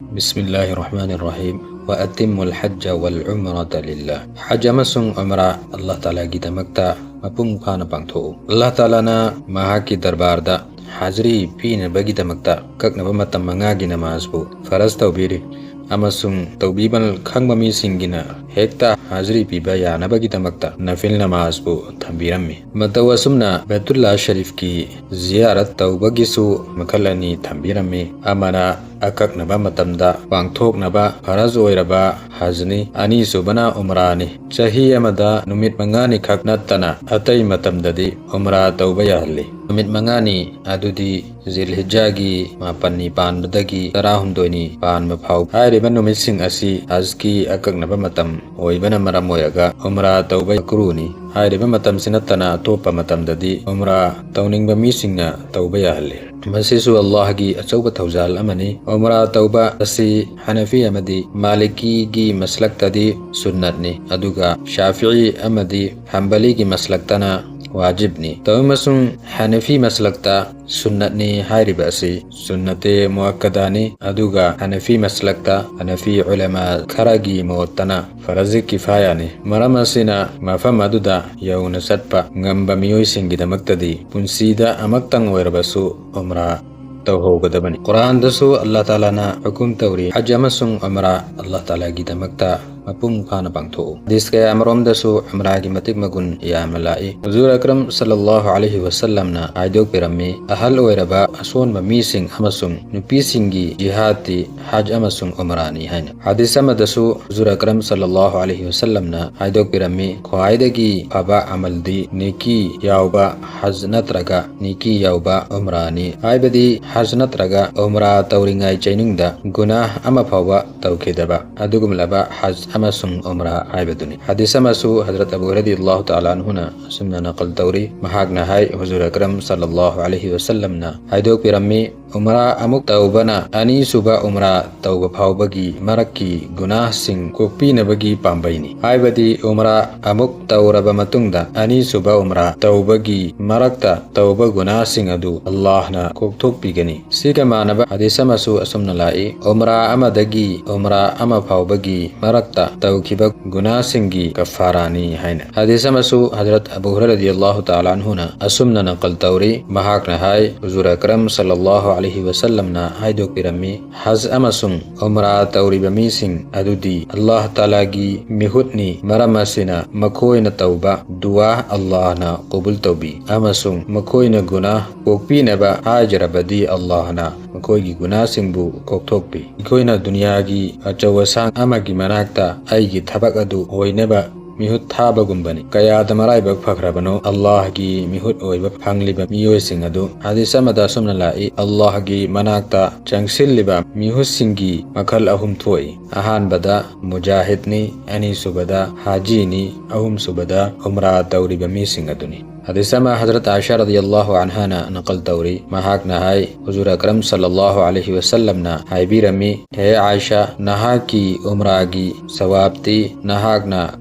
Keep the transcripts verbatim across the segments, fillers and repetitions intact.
بسم الله الرحمن الرحيم. وأتموا الحج والعمرة لله. ꯍꯖ ꯑꯃꯁꯨꯡ ꯎꯝꯔꯥ ꯑꯜꯂꯥꯍ ꯇꯥꯂꯥꯒꯤꯗꯃꯛꯇ ꯃꯄꯨꯡ ꯐꯥꯅ ꯄꯥꯡꯊꯣꯛꯎ꯫ ꯑꯜꯂꯥꯍ ꯇꯥꯂꯥꯅ ꯃꯍꯥꯛꯀꯤ ꯗꯔꯕꯥꯔꯗ ꯍꯥꯖꯔꯤ ꯄꯤꯅꯕꯒꯤꯗꯃꯛꯇ ꯑꯀꯛꯅꯕ ꯃꯇꯝ ꯃꯉꯥꯒꯤ ꯅꯃꯥꯖꯕꯨ ꯐꯔꯖ ꯇꯧꯕꯤꯔꯤ, ꯑꯃꯁꯨꯡ ꯇꯧꯕꯤꯕ ꯈꯪꯕ ꯃꯤꯁꯤꯡꯒꯤꯅ ꯍꯦꯛꯇ ꯍꯥꯖꯔꯤ ꯄꯤꯕ ꯌꯥꯅꯕꯒꯤꯗꯃꯛꯇ ꯅꯐꯤꯜ ꯅꯃꯥꯖꯕꯨ ꯊꯝꯕꯤꯔꯝꯃꯤ꯫ ꯃꯇꯧ ꯑꯁꯨꯝꯅ ꯕꯦꯇꯨꯜꯂꯥ ꯁꯔꯤꯐꯀꯤ ꯖꯤꯌꯥꯔꯠ ꯇꯧꯕꯒꯤꯁꯨ ꯃꯈꯜ ꯑꯅꯤ ꯊꯝꯕꯤꯔꯝꯃꯤ꯫ ꯑꯃꯅ ꯑꯀꯛꯅꯕ ꯃꯇꯝꯗ ꯄꯥꯡꯊꯣꯛꯅꯕ ꯐꯔꯖ ꯑꯣꯏꯔꯕ ꯍꯖꯅꯤ, ꯑꯅꯤꯁꯨꯕꯅ ꯎꯝꯔꯥꯅꯤ꯫ ꯆꯍꯤ ꯑꯃꯗ ꯅꯨꯃꯤꯠ ꯃꯉꯥꯅꯤꯈꯛ ꯅꯠꯇꯅ ꯑꯇꯩ ꯃꯇꯝꯗꯗꯤ ꯎꯝꯔꯥ ꯇꯧꯕ ꯌꯥꯍꯜꯂꯤ꯫ ꯅꯨꯃꯤꯠ ꯃꯉꯥꯅꯤ ꯑꯗꯨꯗꯤ ꯖꯤꯜꯍꯤꯖꯥꯒꯤ ꯃꯥꯄꯟꯅꯤ ꯄꯥꯟꯕꯗꯒꯤ ꯇꯔꯥꯍꯨꯝꯗꯣꯏꯅꯤ ꯄꯥꯟꯕ ꯐꯥꯎ꯫ ꯍꯥꯏꯔꯤꯕ ꯅꯨꯃꯤꯠꯁꯤꯡ ꯑꯁꯤ ꯍꯖꯀꯤ ꯑꯀꯛꯅꯕ ꯃꯇꯝ ꯑꯣꯏꯕꯅ ꯃꯔꯝ ꯑꯣꯏꯔꯒ ꯎꯝꯔꯥ ꯇꯧꯕ ꯃꯀ꯭ꯔꯨꯅꯤ꯫ ꯍꯥꯏꯔꯤꯕ ꯃꯇꯝꯁꯤ ꯅꯠꯇꯅ ꯑꯇꯣꯞꯄ ꯃꯇꯝꯗꯗꯤ ꯎꯝꯔꯥ ꯇꯧꯅꯤꯡꯕ ꯃꯤꯁꯤꯡꯅ ꯇꯧꯕ ꯌꯥꯍꯜꯂꯤ꯫ ꯃꯁꯤꯁꯨ ꯑꯜꯂꯥꯍꯒꯤ ꯑꯆꯧꯕ ꯊꯧꯖꯥꯜ ꯑꯃꯅꯤ꯫ ꯎꯝꯔꯥ ꯇꯧꯕ ꯑꯁꯤ ꯍꯅꯐꯤ ꯑꯃꯗꯤ ꯃꯥꯂꯤꯀꯤꯒꯤ ꯃꯁꯂꯛꯇꯗꯤ ꯁꯨꯟꯅꯠꯅꯤ, ꯑꯗꯨꯒ ꯁꯥꯐꯤꯏ ꯑꯃꯗꯤ ꯍꯝꯕꯂꯤꯒꯤ ꯃꯁꯂꯛꯇꯅ ꯋꯥꯖꯤꯕꯅꯤ꯫ ꯇꯧꯏꯃꯁꯨꯡ ꯍꯅꯐꯤ ꯃꯁꯂꯛꯇ ꯁꯨꯟꯅꯠꯅꯤ ꯍꯥꯏꯔꯤꯕ ꯑꯁꯤ ꯁꯨꯟꯅꯇꯦ ꯃꯨꯑꯛꯀꯗꯥꯅꯤ, ꯑꯗꯨꯒ ꯍꯅꯐꯤ ꯃꯁꯂꯛꯇ ꯍꯅꯐꯤ ꯎꯂꯃꯥ ꯈꯔꯒꯤ ꯃꯣꯠꯇꯅ ꯐꯔꯖ ꯀꯤꯐꯥꯌꯥꯅꯤ꯫ ꯃꯔꯝ ꯑꯁꯤꯅ ꯃꯐꯝ ꯑꯗꯨꯗ ꯌꯧꯅ ꯆꯠꯄ ꯉꯝꯕ ꯃꯤꯑꯣꯏꯁꯤꯡꯒꯤꯗꯃꯛꯇꯗꯤ ꯄꯨꯟꯁꯤꯗ ꯑꯃꯛꯇꯪ ꯑꯣꯏꯔꯕꯁꯨ ꯎꯝꯔꯥ ꯇꯧꯍꯧꯒꯗꯕꯅꯤ꯫ ꯀꯨꯔꯥꯟꯗꯁꯨ ꯑꯜꯂꯥꯍ ꯇꯥꯂꯥꯅ ꯍꯨꯀꯨꯝ ꯇꯧꯔꯤ, ꯍꯖ ꯑꯃꯁꯨꯡ ꯎꯝꯔꯥ ꯑꯜꯂꯥꯍ ꯇꯥꯂꯥꯒꯤꯗꯃꯛꯇ ꯃꯄꯨꯡ ꯐꯥꯅ ꯄꯥꯡꯊꯣꯛꯎ꯫ ꯍꯗꯤꯁ ꯀꯌꯥ ꯑꯃꯔꯣꯝꯗꯁꯨ ꯎꯝꯔꯥꯒꯤ ꯃꯇꯤꯛ ꯃꯒꯨꯟ ꯌꯥꯝꯅ ꯂꯥꯛꯏ꯫ ꯍꯨꯖꯨꯔ ꯑꯀꯔꯝ ꯁꯜꯂꯜꯂꯥꯍꯨ ꯑꯂꯩꯍꯤ ꯋꯁꯜꯂꯝꯅ ꯍꯥꯏꯗꯣꯛꯄꯤꯔꯝꯃꯤ, ꯑꯍꯜ ꯑꯣꯏꯔꯕ ꯑꯁꯣꯟꯕ ꯃꯤꯁꯤꯡ ꯑꯃꯁꯨꯡ ꯅꯨꯄꯤꯁꯤꯡꯒꯤ ꯖꯤꯍꯥꯗꯇꯤ ꯍꯖ ꯑꯃꯁꯨꯡ ꯎꯝꯔꯥꯅꯤ ꯍꯥꯏꯅ꯫ ꯍꯗꯤꯁ ꯑꯃꯗꯁꯨ ꯍꯨꯖꯨꯔ ꯑꯀꯔꯝ ꯁꯜꯂꯜꯂꯥꯍꯨ ꯑꯂꯩꯍꯤ ꯋꯁꯜꯂꯝꯅ ꯍꯥꯏꯗꯣꯛꯄꯤꯔꯝꯃꯤ, ꯈ꯭ꯋꯥꯏꯗꯒꯤ ꯐꯕ ꯑꯃꯜꯗꯤ ꯅꯦꯀꯤ ꯌꯥꯎꯕ ꯍꯖ ꯅꯠꯇ꯭ꯔꯒ ꯅꯦꯀꯤ ꯌꯥꯎꯕ ꯎꯝꯔꯥꯅꯤ꯫ ꯍꯥꯏꯕꯗꯤ ꯍꯖ ꯅꯠꯇ꯭ꯔꯒ ꯎꯝꯔꯥ ꯇꯧꯔꯤꯉꯩ ꯆꯩꯅꯨꯡꯗ ꯒꯨꯅꯥꯍ ꯑꯃ ꯐꯥꯎꯕ ꯇꯧꯈꯤꯗꯕ ꯑꯗꯨꯒꯨꯝꯂꯕ ꯍꯖ ꯑꯃꯁꯨꯡ ꯎꯝꯔꯥ ꯍꯥꯏꯕꯗꯨꯅꯤ꯫ ꯍꯗꯤꯁ ꯑꯃꯁꯨ ꯍꯖꯔꯠ ꯑꯕꯨ ꯍꯨꯔꯩꯔꯥ ꯔꯗꯤꯌꯜꯂꯥꯍꯨ ꯇꯥꯂꯥ ꯑꯟꯍꯨꯅ ꯑꯁꯨꯝꯅ ꯅꯀꯜ ꯇꯧꯔꯤ, ꯃꯍꯥꯛꯅ ꯍꯥꯏ, ꯍꯨꯖꯨꯔ ꯑꯀꯔꯝ ꯁꯜꯂꯜꯂꯥꯍꯨ ꯑꯂꯩꯍꯤ ꯋꯁꯜꯂꯝꯅ ꯍꯥꯏꯗꯣꯛꯄꯤꯔꯝꯃꯤ, ꯎꯝꯔꯥ ꯑꯃꯨꯛ ꯇꯧꯕꯅ ꯑꯅꯤꯁꯨꯕ ꯎꯝꯔꯥ ꯇꯧꯕ ꯐꯥꯎꯕꯒꯤ ꯃꯔꯛꯀꯤ ꯒꯨꯅꯥꯍꯁꯤꯡ ꯀꯣꯛꯄꯤꯅꯕꯒꯤ ꯄꯥꯝꯕꯩꯅꯤ꯫ ꯍꯥꯏꯕꯗꯤ ꯎꯝꯔꯥ ꯑꯃꯨꯛ ꯇꯧꯔꯕ ꯃꯇꯨꯡꯗ ꯑꯅꯤꯁꯨꯕ ꯎꯝꯔꯥ ꯇꯧꯕꯒꯤ ꯃꯔꯛꯇ ꯇꯧꯕ ꯒꯨꯅꯥꯍꯁꯤꯡ ꯑꯗꯨ ꯑꯜꯂꯥꯍꯅ ꯀꯣꯛꯊꯣꯛꯄꯤꯒꯅꯤ꯫ ꯁꯤꯒ ꯃꯥꯟꯅꯕ ꯍꯗꯤꯁ ꯑꯃꯁꯨ ꯑꯁꯨꯝꯅ ꯂꯥꯛꯏ, ꯎꯝꯔꯥ ꯑꯃꯗꯒꯤ ꯎꯝꯔꯥ ꯑꯃ ꯐꯥꯎꯕꯒꯤ ꯃꯔꯛꯇ ꯇꯧꯈꯤꯕ ꯒꯨꯅꯥꯍꯁꯤꯡꯒꯤ ꯀꯐꯥꯔꯥꯅꯤ ꯍꯥꯏꯅ꯫ ꯍꯗꯤꯁ ꯑꯃꯁꯨ ꯍꯖꯔꯠ ꯑꯕꯨ ꯍꯨꯔꯩꯔꯥ ꯔꯗꯤꯌꯜꯂꯥꯍꯨ ꯇꯥꯂꯥ ꯑꯟꯍꯨꯅ ꯑꯁꯨꯝꯅ ꯅꯀꯜ ꯇꯧꯔꯤ, ꯃꯍꯥꯛꯅ ꯍꯥꯏ, ꯍꯨꯖꯨꯔ ꯑꯀꯔꯝ ꯁꯜꯂꯜꯂꯥꯍꯨ ꯑꯂꯩꯍꯤ ꯋꯁꯜꯂꯝꯅ ꯍꯥꯏꯗꯣꯛꯄꯤꯔꯝꯃꯤ, ꯍꯖ ꯑꯃꯁꯨꯡ ꯎꯝꯔꯥ ꯇꯧꯔꯤꯕ ꯃꯤꯁꯤꯡ ꯑꯗꯨꯗꯤ ꯑꯜꯂꯥꯍ ꯇꯥꯂꯥꯒꯤ ꯃꯤꯍꯨꯠꯅꯤ, ꯃꯔꯝ ꯑꯁꯤꯅ ꯃꯈꯣꯏꯅ ꯇꯧꯕ ꯗꯨꯋꯥ ꯑꯜꯂꯥꯍꯅ ꯀꯕꯨꯜ ꯇꯧꯕꯤ, ꯑꯃꯁꯨꯡ ꯃꯈꯣꯏꯅ ꯒꯨꯅꯥꯍ ꯀꯣꯛꯄꯤꯅꯕ ꯍꯥꯏꯖꯔꯕꯗꯤ ꯑꯜꯂꯥꯍꯅ ꯃꯈꯣꯏꯒꯤ ꯒꯨꯅꯥꯍꯁꯤꯡꯕꯨ ꯀꯣꯛꯊꯣꯛꯄꯤ꯫ ꯑꯩꯈꯣꯏꯅ ꯗꯨꯅꯤꯌꯥꯒꯤ ꯑꯆꯧ ꯑꯁꯥꯡ ꯑꯃꯒꯤ ꯃꯅꯥꯛꯇ ꯑꯩꯒꯤ ꯊꯕꯛ ꯑꯗꯨ ꯑꯣꯏꯅꯕ ꯃꯤꯍꯨꯠ ꯊꯥꯕꯒꯨꯝꯕꯅꯤ꯫ ꯀꯌꯥꯗ ꯃꯔꯥꯏꯕꯛ ꯐꯈ꯭ꯔꯕꯅꯣ ꯑꯜꯂꯥꯍꯒꯤ ꯃꯤꯍꯨꯠ ꯑꯣꯏꯕ ꯐꯪꯂꯤꯕ ꯃꯤꯑꯣꯏꯁꯤꯡ ꯑꯗꯨ꯫ ꯍꯗꯤꯁ ꯑꯃꯗ ꯑꯁꯨꯝꯅ ꯂꯥꯛꯏ, ꯑꯜꯂꯥꯍꯒꯤ ꯃꯅꯥꯛꯇ ꯆꯪꯁꯤꯜꯂꯤꯕ ꯃꯤꯍꯨꯠꯁꯤꯡꯒꯤ ꯃꯈꯜ ꯑꯍꯨꯝ ꯊꯣꯛꯏ꯫ ꯑꯍꯥꯟꯕꯗ ꯃꯨꯖꯥꯍꯤꯗꯅꯤ, ꯑꯅꯤꯁꯨꯕꯗ ꯍꯥꯖꯤꯅꯤ, ꯑꯍꯨꯝꯁꯨꯕꯗ ꯎꯝꯔꯥ ꯇꯧꯔꯤꯕ ꯃꯤꯁꯤꯡ ꯑꯗꯨꯅꯤ꯫ ꯍꯗꯤꯁ ꯑꯃ ꯍꯖꯔꯠ ꯑꯥꯏꯁꯥ ꯔꯗꯤꯌꯜꯂꯥꯍꯨ ꯑꯟꯍꯥꯅ ꯅꯀꯜ ꯇꯧꯔꯤ, ꯃꯍꯥꯛꯅ ꯍꯥꯏ, ꯍꯨꯖꯨꯔ ꯑꯀꯔꯝ ꯁꯜꯂꯜꯂꯥꯍꯨ ꯑꯂꯩꯍꯤ ꯋꯁꯜꯂꯝꯅ ꯍꯥꯏꯕꯤꯔꯝꯃꯤ, ꯍꯦ ꯑꯥꯏꯁꯥ, ꯅꯍꯥꯛꯀꯤ ꯎꯝꯔꯥꯒꯤ ꯁꯋꯥꯕꯇꯤ ꯅꯍꯥꯛꯅ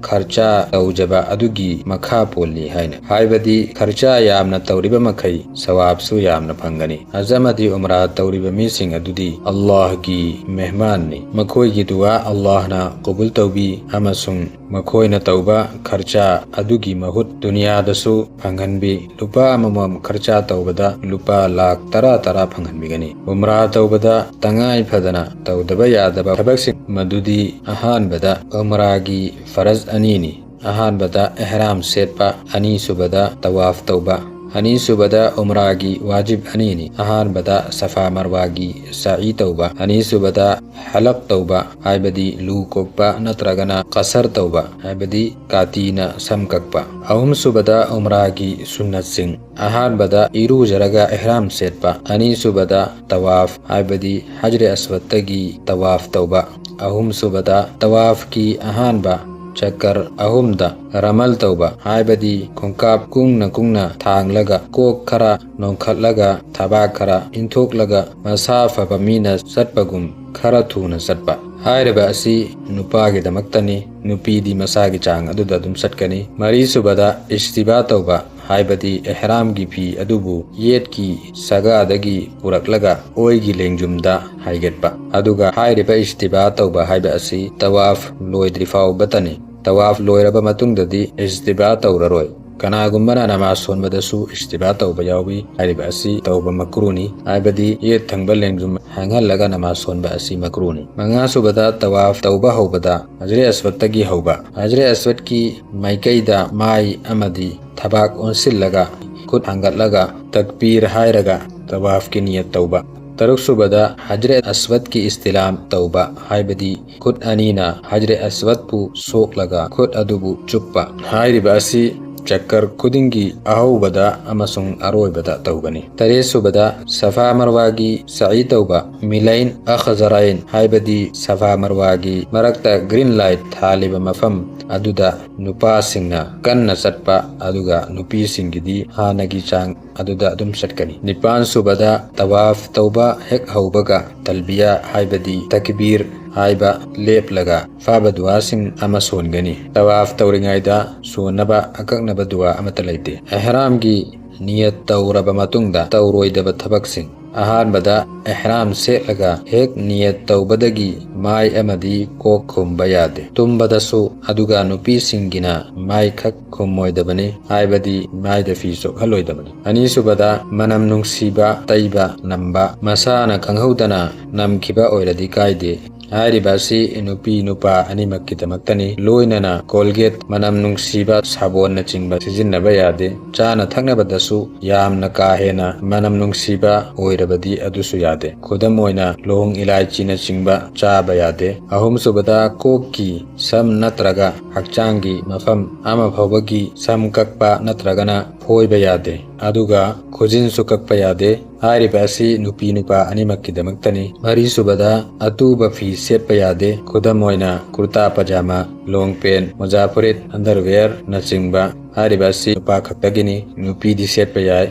ꯈꯔꯆꯥ ꯇꯧꯖꯕ ꯑꯗꯨꯒꯤ ꯃꯈꯥ ꯄꯣꯜꯂꯤ ꯍꯥꯏꯅ꯫ ꯍꯥꯏꯕꯗꯤ ꯈꯔꯆꯥ ꯌꯥꯝꯅ ꯇꯧꯔꯤꯕ ꯃꯈꯩ ꯁꯋꯥꯕꯁꯨ ꯌꯥꯝꯅ ꯐꯪꯒꯅꯤ꯫ ꯍꯖ ꯑꯃꯗꯤ ꯎꯝꯔꯥ ꯇꯧꯔꯤꯕ ꯃꯤꯁꯤꯡ ꯑꯗꯨꯗꯤ ꯑꯜꯂꯥꯍꯒꯤ ꯃꯦꯍꯃꯥꯟꯅꯤ꯫ ꯃꯈꯣꯏꯒꯤ ꯗꯨꯋꯥ ꯑꯜꯂꯥꯍꯅ ꯀꯕꯨꯜ ꯇꯧꯕꯤ ꯑꯃꯁꯨꯡ ꯃꯈꯣꯏꯅ ꯇꯧꯕ ꯈꯔꯆꯥ ꯑꯗꯨꯒꯤ ꯃꯍꯨꯠ ꯗꯨꯅꯤꯌꯥꯗꯁꯨ ꯐꯪꯍꯟꯕꯤ꯫ ꯂꯨꯄꯥ ꯑꯃꯃꯝ ꯈꯔꯆꯥ ꯇꯧꯕꯗ ꯂꯨꯄꯥ ꯂꯥꯈ ꯇꯔꯥ ꯇꯔꯥ ꯐꯪꯍꯟꯕꯤꯒꯅꯤ꯫ ꯎꯝꯔꯥ ꯇꯧꯕꯗ ꯇꯉꯥꯏ ꯐꯗꯅ ꯇꯧꯗꯕ ꯌꯥꯗꯕ ꯊꯕꯛꯁꯤꯡ ꯃꯗꯨꯗꯤ ꯑꯍꯥꯟꯕꯗ ꯎꯝꯔꯥꯒꯤ ꯐꯔꯖ ꯑꯅꯤꯅꯤ꯫ ꯑꯍꯥꯟꯕꯗ ꯑꯦꯍꯔꯥꯝ ꯁꯦꯠꯄ, ꯑꯅꯤꯁꯨꯕꯗ ꯇꯋꯥꯐ ꯇꯧꯕ, ꯑꯅꯤꯁꯨꯕꯗ ꯎꯝꯔꯥꯒꯤ ꯋꯥꯖꯤꯕ ꯑꯅꯤꯅꯤ꯫ ꯑꯍꯥꯟꯕꯗ ꯁꯐꯥ ꯃꯔꯋꯥꯒꯤ ꯁꯥꯏ ꯇꯧꯕ, ꯑꯅꯤꯁꯨꯕꯗ ꯍꯂꯛ ꯇꯧꯕ, ꯍꯥꯏꯕꯗꯤ ꯂꯨ ꯀꯣꯛꯄ ꯅꯠꯇ꯭ꯔꯒꯅ ꯀꯁꯔ ꯇꯧꯕ, ꯍꯥꯏꯕꯗꯤ ꯀꯥꯇꯤꯅ ꯁꯝ ꯀꯛꯄ꯫ ꯑꯍꯨꯝꯁꯨꯕꯗ ꯎꯝꯔꯥꯒꯤ ꯁꯨꯟꯅꯠꯁꯤꯡ꯫ ꯑꯍꯥꯟꯕꯗ ꯏꯔꯨꯖꯔꯒ ꯏꯍ꯭ꯔꯥꯝ ꯁꯦꯠꯄ꯫ ꯑꯅꯤꯁꯨꯕꯗ ꯇꯋꯥꯐ, ꯍꯥꯏꯕꯗꯤ ꯍꯖꯔꯦ ꯑꯁꯋꯗꯇꯒꯤ ꯇꯋꯥꯐ ꯇꯧꯕ꯫ ꯑꯍꯨꯝꯁꯨꯕꯗ ꯇꯋꯥꯐꯀꯤ ꯑꯍꯥꯟꯕ ꯆꯀꯔ ꯑꯍꯨꯝꯗ ꯔꯃꯜ ꯇꯧꯕ, ꯍꯥꯏꯕꯗꯤ ꯈꯣꯡꯀꯥꯞ ꯀꯨꯡꯅ ꯀꯨꯡꯅ ꯊꯥꯡꯂꯒ ꯀꯣꯛ ꯈꯔ ꯅꯣꯡꯈꯠꯂꯒ ꯊꯕꯥꯛ ꯈꯔ ꯏꯟꯊꯣꯛꯂꯒ ꯃꯁꯥ ꯐꯕ ꯃꯤꯅ ꯆꯠꯄꯒꯨꯝ ꯈꯔ ꯊꯨꯅ ꯆꯠꯄ꯫ ꯍꯥꯏꯔꯤꯕ ꯑꯁꯤ ꯅꯨꯄꯥꯒꯤꯗꯃꯛꯇꯅꯤ, ꯅꯨꯄꯤꯗꯤ ꯃꯁꯥꯒꯤ ꯆꯥꯡ ꯑꯗꯨꯗ ꯑꯗꯨꯝ ꯆꯠꯀꯅꯤ꯫ ꯃꯔꯤꯁꯨꯕꯗ ꯏꯁꯇꯤꯕꯥ ꯇꯧꯕ, ꯍꯥꯏꯕꯗꯤ ꯑꯦꯍꯔꯥꯝꯒꯤ ꯐꯤ ꯑꯗꯨꯕꯨ ꯌꯦꯠꯀꯤ ꯁꯒꯥꯗꯒꯤ ꯄꯨꯔꯛꯂꯒ ꯑꯣꯏꯒꯤ ꯂꯦꯡꯖꯨꯝꯗ ꯍꯥꯏꯒꯠꯄ꯫ ꯑꯗꯨꯒ ꯍꯥꯏꯔꯤꯕ ꯏꯁꯇꯤꯕꯥ ꯇꯧꯕ ꯍꯥꯏꯕ ꯑꯁꯤ ꯇꯋꯥꯐ ꯂꯣꯏꯗ꯭ꯔꯤ ꯐꯥꯎꯕꯇꯅꯤ꯫ ꯇꯋꯥꯐ ꯂꯣꯏꯔꯕ ꯃꯇꯨꯡꯗꯗꯤ ꯏꯁꯇꯤꯕꯥ ꯇꯧꯔꯔꯣꯏ꯫ ꯀꯅꯥꯒꯨꯝꯕꯅ ꯅꯃꯥꯖ ꯁꯣꯟꯕꯗꯁꯨ ꯏꯁꯇꯤꯕꯥ ꯇꯧꯕ ꯌꯥꯎꯏ꯫ ꯍꯥꯏꯔꯤꯕ ꯑꯁꯤ ꯇꯧꯕ ꯃꯀ꯭ꯔꯨꯅꯤ, ꯍꯥꯏꯕꯗꯤ ꯌꯦꯠ ꯊꯪꯕ ꯂꯦꯡꯖꯨꯝ ꯍꯥꯡꯍꯜꯂꯒ ꯅꯃꯥꯖ ꯁꯣꯟꯕ ꯑꯁꯤ ꯃꯀ꯭ꯔꯨꯅꯤ꯫ ꯃꯉꯥꯁꯨꯕꯗ ꯇꯋꯥꯐ ꯇꯧꯕ ꯍꯧꯕꯗ ꯍꯖꯔꯦ ꯑꯁꯋꯗꯇꯒꯤ ꯍꯧꯕ꯫ ꯍꯖꯔꯦ ꯑꯁꯋꯗꯀꯤ ꯃꯥꯏꯀꯩꯗ ꯃꯥꯏ ꯑꯃꯗꯤ ꯊꯕꯥꯛ ꯑꯣꯟꯁꯤꯜꯂꯒ ꯈꯨꯠ ꯊꯥꯡꯒꯠꯂꯒ ꯇꯛꯕꯤꯔ ꯍꯥꯏꯔꯒ ꯇꯋꯥꯐꯀꯤ ꯅꯤꯌꯠ ꯇꯧꯕ꯫ ꯇꯔꯨꯛꯁꯨꯕꯗ ꯍꯖꯔꯦ ꯑꯁꯋꯗꯀꯤ ꯏꯁꯇꯤꯂꯥꯝ ꯇꯧꯕ, ꯍꯥꯏꯕꯗꯤ ꯈꯨꯠ ꯑꯅꯤꯅ ꯍꯖꯔꯦ ꯑꯁꯋꯗꯄꯨ ꯁꯣꯛꯂꯒ ꯈꯨꯠ ꯑꯗꯨꯕꯨ ꯆꯨꯞꯄ꯫ ꯍꯥꯏꯔꯤꯕ ꯑꯁꯤ ꯆꯀꯔ ꯈꯨꯗꯤꯡꯒꯤ ꯑꯍꯧꯕꯗ ꯑꯃꯁꯨꯡ ꯑꯔꯣꯏꯕꯗ ꯇꯧꯒꯅꯤ꯫ ꯇꯔꯦꯠꯁꯨꯕꯗ ꯁꯐꯥ ꯃꯔꯋꯥꯒꯤ ꯁꯥꯏ ꯇꯧꯕ, ꯃꯤꯂꯥꯏꯟ ꯑꯈꯖꯔꯥꯏꯟ, ꯍꯥꯏꯕꯗꯤ ꯁꯐꯥ ꯃꯔꯋꯥꯒꯤ ꯃꯔꯛꯇ ꯒ꯭ꯔꯤꯟ ꯂꯥꯏꯠ ꯊꯥꯜꯂꯤꯕ ꯃꯐꯝ ꯑꯗꯨꯗ ꯅꯨꯄꯥꯁꯤꯡꯅ ꯀꯟꯅ ꯆꯠꯄ, ꯑꯗꯨꯒ ꯅꯨꯄꯤꯁꯤꯡꯒꯤꯗꯤ ꯍꯥꯟꯅꯒꯤ ꯆꯥꯡ ꯑꯗꯨꯗ ꯑꯗꯨꯝ ꯆꯠꯀꯅꯤ꯫ ꯅꯤꯄꯥꯟꯁꯨꯕꯗ ꯇꯋꯥꯐ ꯇꯧꯕ ꯍꯦꯛ ꯍꯧꯕꯒ ꯇꯜꯕꯤꯌꯥ, ꯍꯥꯏꯕꯗꯤ ꯇꯛꯕꯤꯔ ꯍꯥꯏꯕ, ꯂꯦꯞꯂꯒ ꯐꯥꯕ ꯗꯨꯋꯥꯁꯤꯡ ꯑꯃ ꯁꯣꯟꯒꯅꯤ꯫ ꯇꯋꯥꯐ ꯇꯧꯔꯤꯉꯩꯗ ꯁꯣꯟꯅꯕ ꯑꯀꯛꯅꯕ ꯗꯨꯋꯥ ꯑꯃꯠꯇ ꯂꯩꯇꯦ꯫ ꯑꯦꯍꯔꯥꯝꯒꯤ ꯅꯤꯌꯠ ꯇꯧꯔꯕ ꯃꯇꯨꯡꯗ ꯇꯧꯔꯣꯏꯗꯕ ꯊꯕꯛꯁꯤꯡ꯫ ꯑꯍꯥꯟꯕꯗ ꯑꯦꯍꯔꯥꯝ ꯁꯦꯠꯂꯒ ꯍꯦꯛ ꯅꯤꯌꯠ ꯇꯧꯕꯗꯒꯤ ꯃꯥꯏ ꯑꯃꯗꯤ ꯀꯣꯛ ꯈꯨꯝꯕ ꯌꯥꯗꯦ꯫ ꯇꯨꯝꯕꯗꯁꯨ, ꯑꯗꯨꯒ ꯅꯨꯄꯤꯁꯤꯡꯒꯤꯅ ꯃꯥꯏꯈꯛ ꯈꯨꯝꯃꯣꯏꯗꯕꯅꯤ, ꯍꯥꯏꯕꯗꯤ ꯃꯥꯏꯗ ꯐꯤ ꯆꯣꯛꯍꯜꯂꯣꯏꯗꯕꯅꯤ꯫ ꯑꯅꯤꯁꯨꯕꯗ ꯃꯅꯝ ꯅꯨꯡꯁꯤꯕ ꯇꯩꯕ ꯅꯝꯕ, ꯃꯁꯥꯅ ꯈꯪꯍꯧꯗꯅ ꯅꯝꯈꯤꯕ ꯑꯣꯏꯔꯗꯤ ꯀꯥꯏꯗꯦ꯫ ꯍꯥꯏꯔꯤꯕ ꯑꯁꯤ ꯅꯨꯄꯤ ꯅꯨꯄꯥ ꯑꯅꯤꯃꯛꯀꯤꯗꯃꯛꯇꯅꯤ꯫ ꯂꯣꯏꯅꯅ ꯀꯣꯜꯒꯦꯠ, ꯃꯅꯝ ꯅꯨꯡꯁꯤꯕ ꯁꯥꯕꯣꯟꯅꯆꯤꯡꯕ ꯁꯤꯖꯤꯟꯅꯕ ꯌꯥꯗꯦ꯫ ꯆꯥꯅ ꯊꯛꯅꯕꯗꯁꯨ ꯌꯥꯝꯅ ꯀꯥ ꯍꯦꯟꯅ ꯃꯅꯝ ꯅꯨꯡꯁꯤꯕ ꯑꯣꯏꯔꯕꯗꯤ ꯑꯗꯨꯁꯨ ꯌꯥꯗꯦ꯫ ꯈꯨꯗꯝ ꯑꯣꯏꯅ ꯂꯣꯡ ꯏꯂꯥꯏꯆꯤꯅꯆꯤꯡꯕ ꯆꯥꯕ ꯌꯥꯗꯦ꯫ ꯑꯍꯨꯝꯁꯨꯕꯗ ꯀꯣꯛꯀꯤ ꯁꯝ ꯅꯠꯇ꯭ꯔꯒ ꯍꯛꯆꯥꯡꯒꯤ ꯃꯐꯝ ꯑꯃ ꯐꯥꯎꯕꯒꯤ ꯁꯝ ꯀꯛꯄ ꯅꯠꯇ꯭ꯔꯒꯅ ꯐꯣꯏꯕ ꯌꯥꯗꯦ꯫ ꯑꯗꯨꯒ ꯈꯨꯖꯤꯟꯁꯨ ꯀꯛꯄ ꯌꯥꯗꯦ꯫ ꯍꯥꯏꯔꯤꯕ ꯑꯁꯤ ꯅꯨꯄꯤ ꯅꯨꯄꯥ ꯑꯅꯤꯃꯛꯀꯤꯗꯃꯛꯇꯅꯤ꯫ ꯃꯔꯤꯁꯨꯕꯗ, ꯑꯇꯨꯕ ꯐꯤ ꯁꯦꯠꯄ ꯌꯥꯗꯦ꯫ ꯈꯨꯗꯝ ꯑꯣꯏꯅ, ꯀꯨꯔꯇꯥ ꯄꯖꯥꯃꯥ, ꯂꯣꯡ ꯄꯦꯟ, ꯃꯣꯖꯥ ꯐꯨꯔꯤꯠ, ꯑꯟꯗꯔꯋꯦꯌꯔꯅꯆꯤꯡꯕ꯫ ꯍꯥꯏꯔꯤꯕ ꯑꯁꯤ ꯅꯨꯄꯥ ꯈꯛꯇꯒꯤꯅꯤ, ꯅꯨꯄꯤꯗꯤ ꯁꯦꯠꯄ ꯌꯥꯏ꯫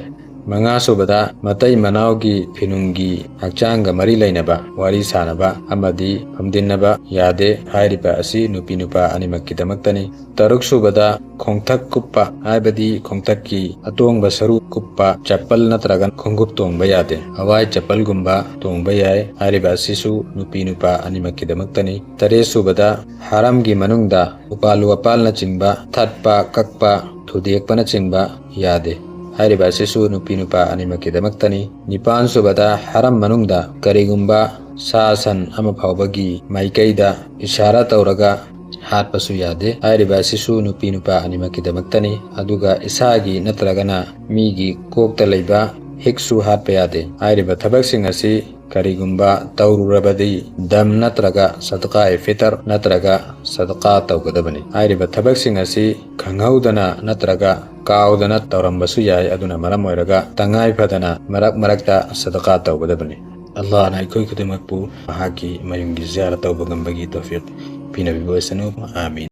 ꯃꯉꯥꯁꯨꯕꯗ, ꯃꯇꯩ ꯃꯅꯥꯎꯒꯤ ꯐꯤꯅꯨꯡꯒꯤ ꯍꯛꯆꯥꯡꯒ ꯃꯔꯤ ꯂꯩꯅꯕ ꯋꯥꯔꯤ ꯁꯥꯅꯕ ꯑꯃꯗꯤ ꯐꯝꯗꯤꯟꯅꯕ ꯌꯥꯗꯦ꯫ ꯍꯥꯏꯔꯤꯕ ꯑꯁꯤ ꯅꯨꯄꯤ ꯅꯨꯄꯥ ꯑꯅꯤꯃꯛꯀꯤꯗꯃꯛꯇꯅꯤ꯫ ꯇꯔꯨꯛꯁꯨꯕꯗ, ꯈꯣꯡꯊꯛ ꯀꯨꯞꯄ, ꯍꯥꯏꯕꯗꯤ ꯈꯣꯡꯊꯛꯀꯤ ꯑꯇꯣꯡꯕ ꯁꯔꯨ ꯀꯨꯞꯄ ꯆꯄꯜ ꯅꯠꯇ꯭ꯔꯒ ꯈꯣꯡꯎꯞ ꯇꯣꯡꯕ ꯌꯥꯗꯦ꯫ ꯍꯋꯥꯏ ꯆꯄꯜꯒꯨꯝꯕ ꯇꯣꯡꯕ ꯌꯥꯏ꯫ ꯍꯥꯏꯔꯤꯕ ꯑꯁꯤꯁꯨ ꯅꯨꯄꯤ ꯅꯨꯄꯥ ꯑꯅꯤꯃꯛꯀꯤꯗꯃꯛꯇꯅꯤ꯫ ꯇꯔꯦꯠꯁꯨꯕꯗ, ꯍꯔꯝꯒꯤ ꯃꯅꯨꯡꯗ ꯎꯄꯥꯜ ꯋꯥꯄꯥꯜꯅꯆꯤꯡꯕ ꯊꯠꯄ, ꯀꯛꯄ, ꯊꯨꯗꯦꯛꯄꯅꯆꯤꯡꯕ ꯌꯥꯗꯦ꯫ ꯍꯥꯏꯔꯤꯕ ꯑꯁꯤꯁꯨ ꯅꯨꯄꯤ ꯅꯨꯄꯥ ꯑꯅꯤꯃꯛꯀꯤꯗꯃꯛꯇꯅꯤ꯫ ꯅꯤꯄꯥꯟꯁꯨꯕꯗ, ꯍꯔꯝ ꯃꯅꯨꯡꯗ ꯀꯔꯤꯒꯨꯝꯕ ꯁꯥ ꯁꯟ ꯑꯃ ꯐꯥꯎꯕꯒꯤ ꯃꯥꯏꯀꯩꯗ ꯏꯁꯥꯔꯥ ꯇꯧꯔꯒ ꯍꯥꯠꯄꯁꯨ ꯌꯥꯗꯦ꯫ ꯍꯥꯏꯔꯤꯕ ꯑꯁꯤꯁꯨ ꯅꯨꯄꯤ ꯅꯨꯄꯥ ꯑꯅꯤꯃꯛꯀꯤꯗꯃꯛꯇꯅꯤ꯫ ꯑꯗꯨꯒ ꯏꯁꯥꯒꯤ ꯅꯠꯇ꯭ꯔꯒꯅ ꯃꯤꯒꯤ ꯀꯣꯛꯇ ꯂꯩꯕ ꯍꯤꯛꯁꯨ ꯍꯥꯠꯄ ꯌꯥꯗꯦ꯫ ꯍꯥꯏꯔꯤꯕ ꯊꯕꯛꯁꯤꯡ ꯑꯁꯤ ꯀꯔꯤꯒꯨꯝꯕ ꯇꯧꯔꯨꯔꯕꯗꯤ ꯗꯝ ꯅꯠꯇ꯭ꯔꯒ ꯁꯗꯀꯥ ꯐꯤꯇꯔ ꯅꯠꯇ꯭ꯔꯒ ꯁꯗꯀꯥ ꯇꯧꯒꯗꯕꯅꯤ꯫ ꯍꯥꯏꯔꯤꯕ ꯊꯕꯛꯁꯤꯡ ꯑꯁꯤ ꯈꯪꯍꯧꯗꯅ ꯅꯠꯇ꯭ꯔꯒ ꯀꯥꯎꯗꯅ ꯇꯧꯔꯝꯕꯁꯨ ꯌꯥꯏ꯫ ꯑꯗꯨꯅ ꯃꯔꯝ ꯑꯣꯏꯔꯒ ꯇꯉꯥꯏ ꯐꯗꯅ ꯃꯔꯛ ꯃꯔꯛꯇ ꯁꯗꯀꯥ ꯇꯧꯒꯗꯕꯅꯤ꯫ ꯑꯜꯂꯥꯍꯅ ꯑꯩꯈꯣꯏ ꯈꯨꯗꯤꯡꯃꯛꯄꯨ ꯃꯍꯥꯛꯀꯤ ꯃꯌꯨꯝꯒꯤ ꯖꯤꯌꯥꯔ ꯇꯧꯕ ꯉꯝꯕꯒꯤ ꯇꯧꯐꯤꯛ ꯄꯤꯅꯕꯤꯕ ꯑꯣꯏꯁꯅꯨ꯫ ꯑꯥꯃꯤꯟ꯫